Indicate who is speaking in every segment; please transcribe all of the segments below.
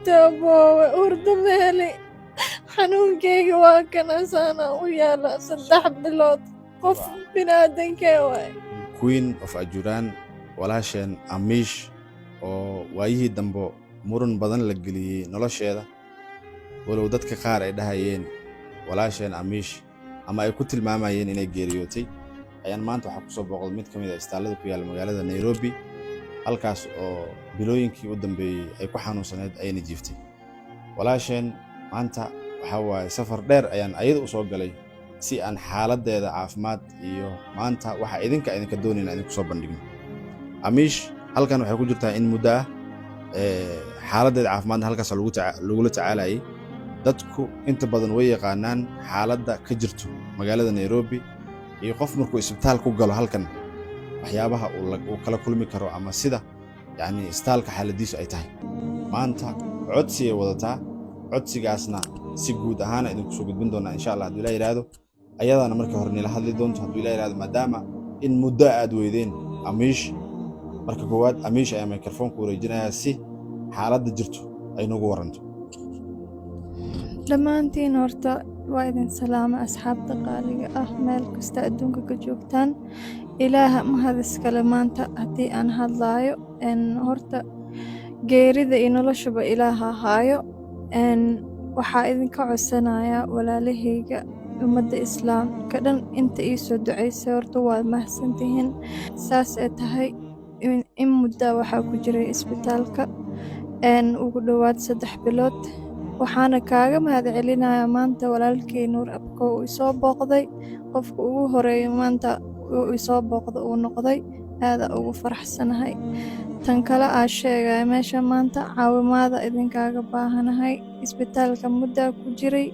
Speaker 1: Gubtay, aboowe, hurdo ma heli. Xanuunkayga waa kana saana u yaala 3 bilood. Qof biniaadankee waay.
Speaker 2: Queen of Ajuuraan, walaasheen Amiish, oo waayihii dambe muran badan la geliyey nolosheeda, walow dadka qaar ay dhahayeen walaasheen Amiish ama ay ku tilmaamayeen inay geeriyootay, ayaan maanta waxaa kusoo booqday mid ka mid ah isbitaallada ku yaalla magaalada Nairobi, halkaas oo bilooyinkii u dambeeyey ay ku xanuunsaneyd ayna jiiftay. Walaasheen maanta waxaa waaye safar dheer ayaan ayada u soo galay si aan xaaladdeeda caafimaad iyo maanta waxa idinka doonayna idinku soo bandhigno. Amiish halkan waxay ku jirtaa in muddo ah, xaaladdeeda caafimaadna halkaas lagula tacaalayay. Dadku inta badan way yaqaanaan xaaladda ka jirto magaalada Nairobi iyo qof markuu isbitaal ku galo halkan waxyaabaha uu kala kulmi karo ama sida yacni isbitaalka xaaladiisu ay tahay. Maanta codsi ay wadataa, codsigaasna si guud ahaana idinku soo gudbin doonaa, insha Allah, hadduu Ilaah yidhaahdo. Ayadaana markii hore nila hadli doonto, hadduu Ilaah yidhaahdo, maadaama in muddo aad weydeen Amiish. Marka koowaad Amiish ayaa microphone-ka wareejinayaa si xaaladda jirto ay noogu waranto.
Speaker 1: Dhammaantiin horta waa idin salaama, asxaabta qaaliga ah, meel kasta adduunka ka joogtaan. Ilaaha mahad iskale maanta haddii aan hadlaayo. Horta geerida iyo noloshaba Ilaaha haayo. Waxaa idinka codsanayaa, walaalahayga, ummadda Islaamka dhan, inta ii soo duceysay, horta waad mahadsantihiin. Saas ay tahay, in muddo waxaa ku jiray isbitaalka, ugu dhowaad 3 bilood. Waxaana kaaga mahad celinayaa maanta walaalkey Nuur Abko uu isoo booqday. Qofka ugu horeeya maanta uu isoo booqdo uu noqday, aada ugu faraxsanahay. Tan kale aa sheegaya meesha maanta caawimaada idinkaaga baahanahay. Isbitaalka muddaa ku jiray.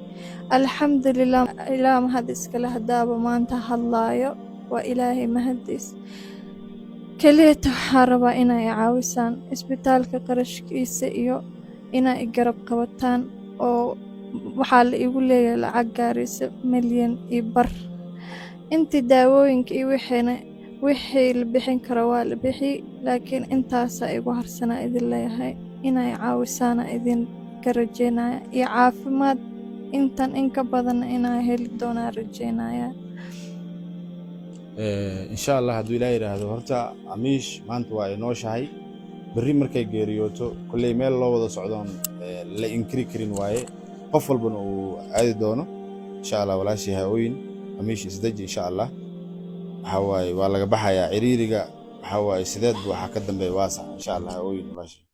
Speaker 1: Alxamdulilah, Ilaah mahad iskale haddaaba maanta hadlaayo, waa Ilaahay mahadiis. Keliyata waxaa rabaa inay i caawisaan isbitaalka qarashkiisa iyo inay i garab qabataan, oo waxaa la igu leeyahay lacag gaaraysa 1.5 milyan. Intii daawooyinka iyo wixiina wixii la bixin karo waa la bixi, laakiin intaasaa igu harsanaa idin leeyahay. Inay caawisaana idinka rajeynaya iyo caafimaad intan in ka badanna inaa heli doonaa rajeynaya.
Speaker 2: Insha Allah, hadduu Ilaah yidhaahdo, horta Amiish maanta waa ay nooshahay. Berri markay geeriyooto, kolley meel loo wada socdoon la inkiri karin waaye, qof walbana uu aadi doono, insha Allah. Walaashii, ha-ooyin. Amiish, isdeji, insha Allah. Waxaa waaye waa laga baxayaa ciriiriga. Waxaa waaye sideedba waxaa ka dambeeya waasac, insha Allah. Ha-ooyin, walaashii.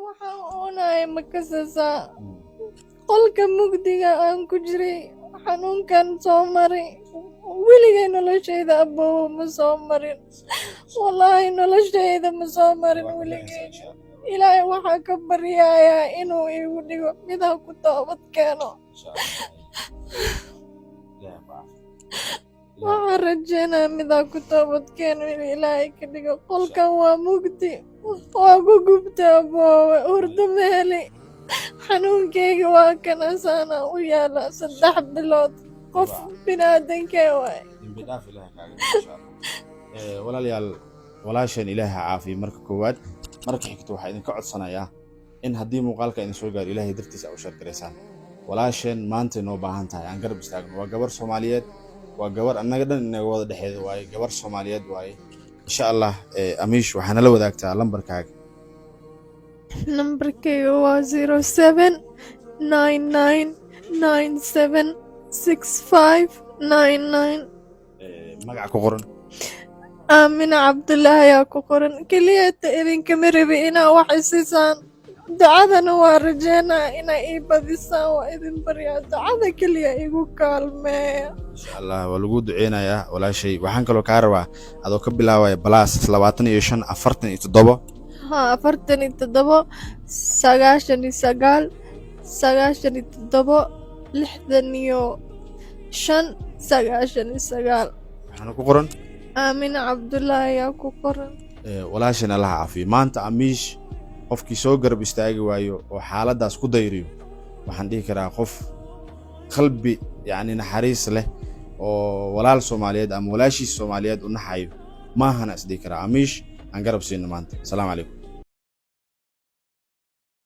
Speaker 1: Waxaan oonaya ma kasasaa? Qolka mugdiga aan ku jiray, xanuunkan soo maray, weligay noloshayda, aboowo, ma soo marin. Wallaahi, noloshayda ma soo marin weligay. Ilaahay waxaa ka baryayaa inuu iigu dhigo midaan ku toobad keeno. Waxaan rajeynaya midaan ku toobad keeno inuu Ilaahay ka dhigo. Qolkan waa mugdi, waa ku gubtay, aboowe, hurdo ma heli. Xanuunkayga waa kana saana u yaala 3 bilood. Qof biniaadankee waay.
Speaker 2: Dembi dhaaf Ilaah kaaga dhigo, insha Allah. Walaalayaal, walaasheen Ilaaha caafiyo marka koowaad. Marka xigta waxaa idinka codsanayaa in haddii muuqaalka idin soo gaaro, Ilaahay dartiisa u share garaysaan. Walaasheen maantay noo baahan tahay aan garab istaagno. Waa gabar Soomaaliyeed, waa gabar annaga dhan inaga wada dhexeeda waaye, gabar Soomaaliyeed waaye, insha Allah. Amiish, waxaa nala wadaagtaa lambarkaaga.
Speaker 1: Nambarkayga waa 0799976599.
Speaker 2: Magaca ku qoran?
Speaker 1: Aamina Cabdulaahi ayaa ku qoran. Keliyata idinkama rabi inaa wax isisaan, ducadana waa rajeynaa inaa ii badisaan. Waa idin baryaa, ducada keliya igu kaalmeeya.
Speaker 2: Insha Allah, waa lagu duceynayaa, walaashay. Waxaan kaloo kaa rabaa, adoo ka bilaabaya +25 47.
Speaker 1: Ha, 47 99 97 65 99.
Speaker 2: Waxaana ku qoran?
Speaker 1: Aamina Cabdulaahi ayaa ku qoran.
Speaker 2: Walaashan Allaha caafiyo. Maanta Amiish qofkii soo garab istaagi waayo oo xaaladdaas ku dayriyo, waxaan dhihi karaa qof qalbi yacni naxariis leh oo walaal Soomaaliyeed ama walaashiis Soomaaliyeed u naxayo maahana isdhihi karaa. Amiish aan garab siino maanta. Asalaamu calaykum.